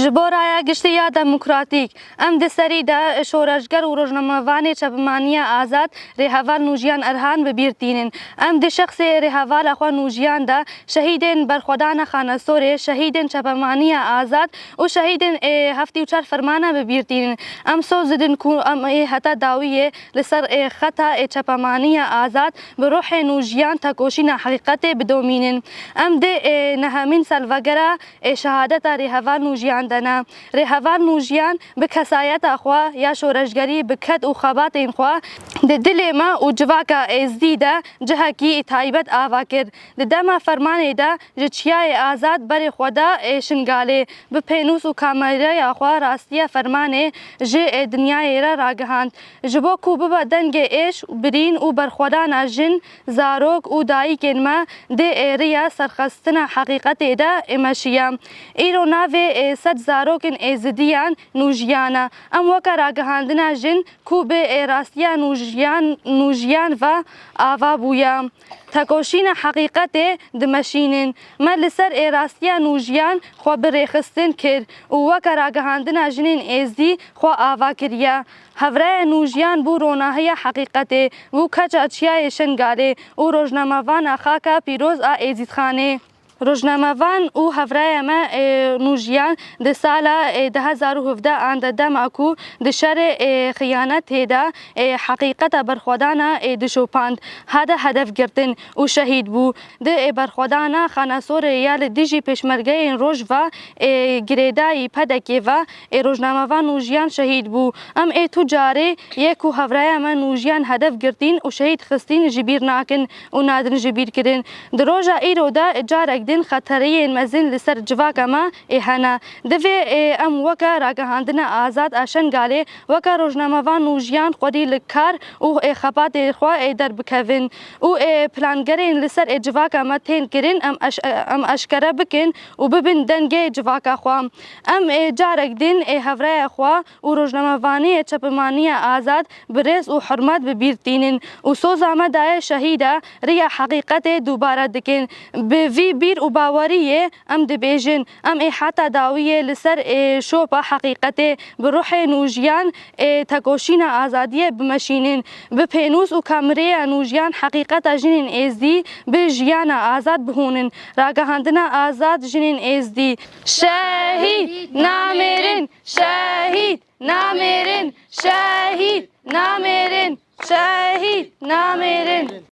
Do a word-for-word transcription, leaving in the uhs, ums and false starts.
Ji bo raya giştî ya demokratîk, em di serî de şoreşger û rojnamevanê Çepemaniya Azad Rêheval Nûjiyan Erhan bi bîr tînin. Em di şexsê rêhevala xwe Nûjiyan de şehîdên berxwedana Xanesorê, şehîdên Çepemaniya Azad û şehîdên ê heftê û çar fermana bi bîr tînin. Em soz didin ku em ê heta dawiyê li ser ê xeta ê Çepemaniya Azad bi ruhê Nûjiyan tekoşîna heqîqetê bidomînin. Em di ê nehemîn salvegera ê şehadeta Rêheval Nûjiyan de ne. Rêheval Nûjiyan bi kesayeta xwe ya şoreşgerî, bi ked û xebatên xwe di dilê me û civaka Êzdî de cihekî taybet ava kir. Di dema fermanê de ji Çiyayê Azad berê xwe da ê Şingalê. Bi pênûs û kameraya xwe rastiya fermanê ji ê dinyayê re ragihand. Ji bo ku bibe dengê êş, birîn û berxwedana jin, zarok û dayikên me di ê riya serxistina heqîqetê de ê meşiya. Îro navê ê sed zarokên êzidiyan Nûjiyan e. Em weke ragihandina jin ku bi ê rastiya Nûjiyan, Nûjiyan ve ava bûye. Tekoşîna heqîqetê dimeşînin. Me li ser ê rastiya Nûjiyan xwe bi rêxistin kir û weke ragihandina jinên êzdî xwe ava kiriye. Hevraya Nûjiyan bû ronahiya heqîqetê, bû keça çiyayê Şengalê û rojnamevana xaka pîroz a Êzîdxanê. Rojnamevan û hevraya me, ê, Nûjiyan di sala, ê, du hezar û hevdeh an de dema ku di şerê, ê, xiyanetê de, ê, heqîqeta berxwedana, ê, dişopand, hate hedef girtin û şehîd bû. Di, ê, berxwedana Xanesorê ya li dijî pêşmergeyên Rojva, ê, girêdayî P D K'ê ve, ê, rojnamevan Nûjiyan şehîd bû. Em ê tu carê yê ku hevraya me Nûjiyan hedef girtîn û şehîd xistîn ji bîr nakin û nadin ji bîr kirin. Di roja îro de carek din xeteriyên mezin li ser civaka me ê hene. Divê ê em weke ragihandina Azad a Şengalê, weke rojnamevan Nûjiyan xwedî li kar û ê xebatê xwe ê derbikevin û ê plangerên li ser ê civaka me tên kirin em eş-, em eşkere bikin û bibin dengê civaka xwe. Em ê carek din ê hevraya xwe û rojnamevaniyê Çepemaniya Azad bi rêz û hurmet bi bîr tînin û soza me daye şehîda riya heqîqetê dubare dikin. Bi vî bîr û baweriyê em dibêjin, em ê heta dawiyê li ser ê şopa heqîqetê bi ruhê Nûjiyan ê tekoşîna azadiyê bimeşînin. Bi pênûs û kameraya Nûjiyan heqîqeta jinên êzdî bi jiyana azad bihûnin. Ragihandina azad jinên êzdî. Şehîd namêrin! Şehîd namêrin! Şehîd namêrin! Şehîd namêrin!